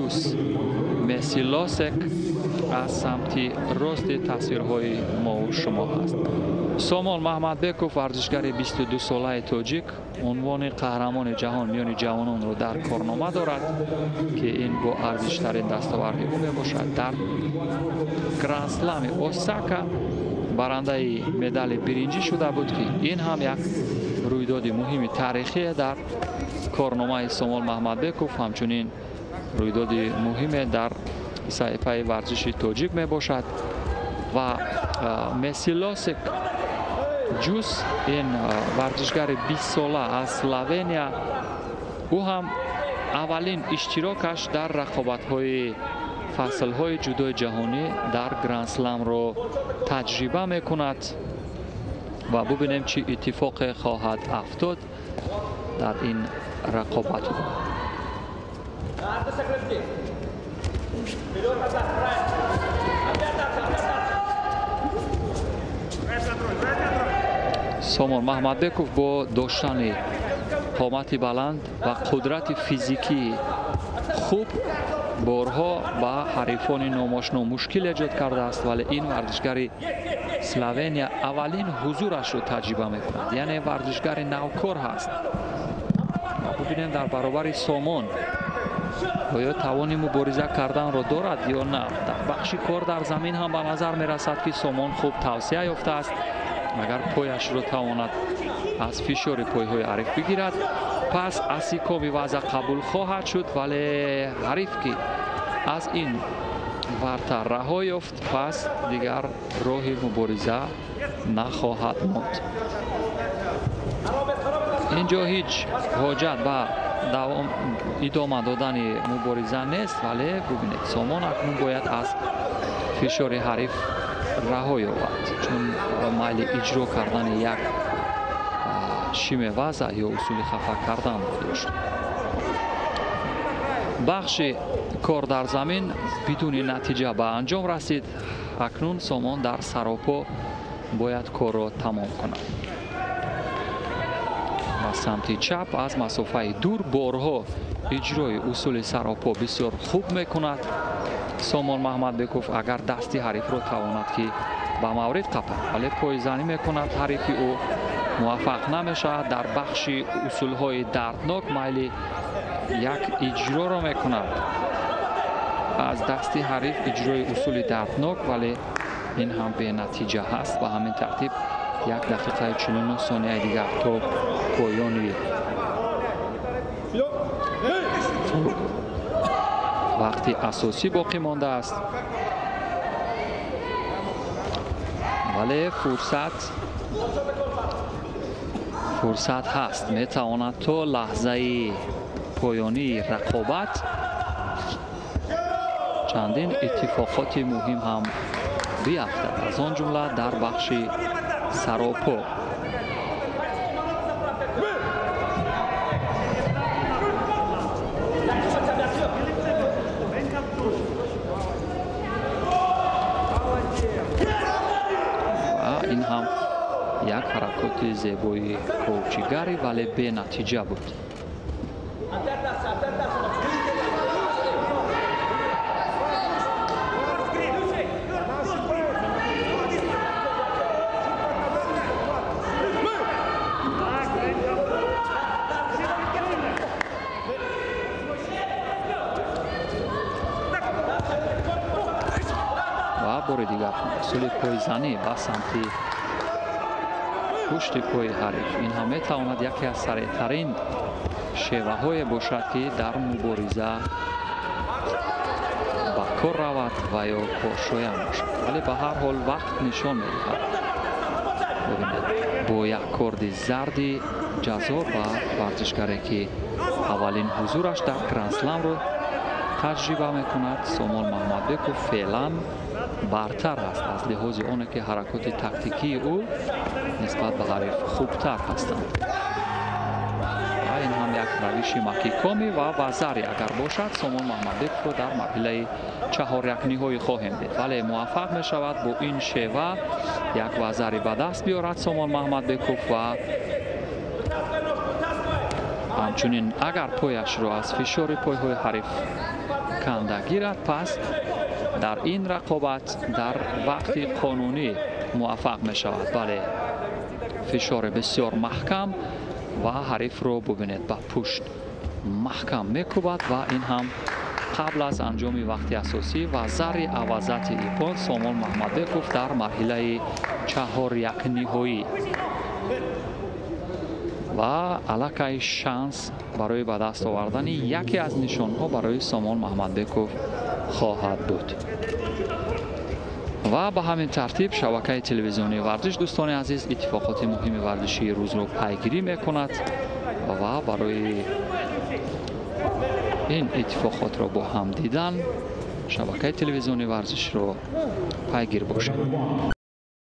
Юс Месилосек аз самти рости тасвирҳои мо шумо ҳаст. Сомон Маҳмадбеков, варзишгари 22-солаи тоҷик, унвони қаҳрамони ҷаҳон миёни ҷавононро дар корнома дорад, ки ин бо арзиштарин дастоварди ӯ мебошад. Дар Гранд-слами Осака барандаи медали биринҷӣ шуда буд, ки ин ҳам як рӯйдоди муҳими таърихие дар корномаи Сомон Маҳмадбеков, ҳамчунин рӯйдоди муҳиме дар саҳифаи варзиши тоҷик мебошад. Ва Месилосек Ҷус, ин варзишгари 20-сола аз Словения, ӯ ҳам аввалин иштирокаш дар рақобатҳои фаслҳои ҷудои ҷаҳонӣ дар Гранд-сламро таҷриба мекунад ва бубинем, чӣ иттифоқе хоҳад афтод дар ин рақобатҳо. Сомон Маҳмадбеков бо доштани қомати баланд ва қудрати физикии хуб борҳо ба ҳарифони номошно мушкил эҷод кардааст, вале ин варзишгари Словения аввалин ҳузурашро таҷриба мекунад, яъне варзишгари навкор ҳаст. Бубинем, дар баробари Сомон оё тавони мубориза карданро дорад ё на. Дар бахши кор дар замин ҳам ба назар мерасад, ки Сомон хуб тавсия ёфтааст. Агар пояшро тавонад аз фишори пойҳои ҳариф бигирад, пас асикоми вазъа қабул хоҳад шуд, вале ҳариф ки аз ин варта раҳо ёфт, пас дигар роҳи мубориза нахоҳад монд. Инҷо ҳеҷ ҳоҷат ба идома додани мубориза нест, вале бубинед, Сомон акнун бояд аз фишори ҳариф раҳо ёбад, чун майли иҷро кардани як шимеваза ё усули хафа карданро дошт. Бахши кор дар замин бидуни натиҷа ба анҷом расид. Акнун Сомон дар саропо бояд корро тамом кунад. Ба самти чап аз масофаи дур борҳо иҷрои усули саропо бисёр хуб мекунад Сомон Маҳмадбеков, агар дасти ҳарифро тавонад, ки ба маврид қапад, вале пойзанӣ мекунад ҳарифи ӯ, муваффақ намешавад. Дар бахши усулҳои дарднок майли як иҷроро мекунад аз дасти ҳариф, иҷрои усули дарднок, вале ин ҳам бенатиҷа ҳаст. Ба ҳамин тартиб 1 дақиқаи 49 сонияи дигар то поёни вақти асосӣ боқӣ мондааст, вале фурсат ҳаст, метавонад то лаҳзаи поёнии рақобат чандин иттифоқоти муҳим ҳам биафтад, аз он ҷумла дар бахши саропо. Ин ҳам як ҳаракоти зебои ковчигарӣ, вале бенатиҷа буд. Ва бори дигар усули пойзанӣ ба самти пушти пои ҳариф. Ин ҳам метавонад яке аз сареътарин шеваҳое бошад, ки дар мубориза ба кор равад ва ё коршоям бошад, вале ба ҳар ҳол вақт нишон медиҳад. Бибинед, бо як корди зарди ҷазо ба варзишгаре, ки аввалин ҳузураш дар Гранд-сламро таҷриба мекунад, Сомон Маҳмадбеков феълан бартар аст аз лиҳози оне, ки ҳаракоти тактикии ӯ нисбат ба ҳариф хубтар ҳастанд. Ва ин ҳам як равиши макикоми ва вазари агар бошад, Сомон Маҳмадбековро дар марҳилаи чаҳорякниҳоӣ хоҳем дид, вале муваффақ мешавад бо ин шева як вазари ба даст биёрад Сомон Маҳмадбеков ва Ҳамчунин агар пояшро аз фишори пойҳои ҳариф канда гирад, пас дар ин рақобат дар вақти қонунӣ муваффақ мешавад. Бале, фишори бисёр маҳкам ва ҳарифро бубинед, ба пушт маҳкам мекӯбад ва ин ҳам қабл аз анҷоми вақти асосӣ ва зари авазати иппон Сомон Маҳмадбеков дар марҳилаи 4-1 ниҳоӣ ва аллакай шанс барои ба даст овардани яке аз нишонҳо барои Сомон Маҳмадбеков хоҳад буд. Ва ба ҳамин тартиб шабакаи телевизионии Варзиш, дӯстони азиз, иттифоқоти муҳими варзишии рӯзро пайгирӣ мекунад ва барои ин иттифоқотро бо ҳам дидан шабакаи телевизионии Варзишро пайгир бошед.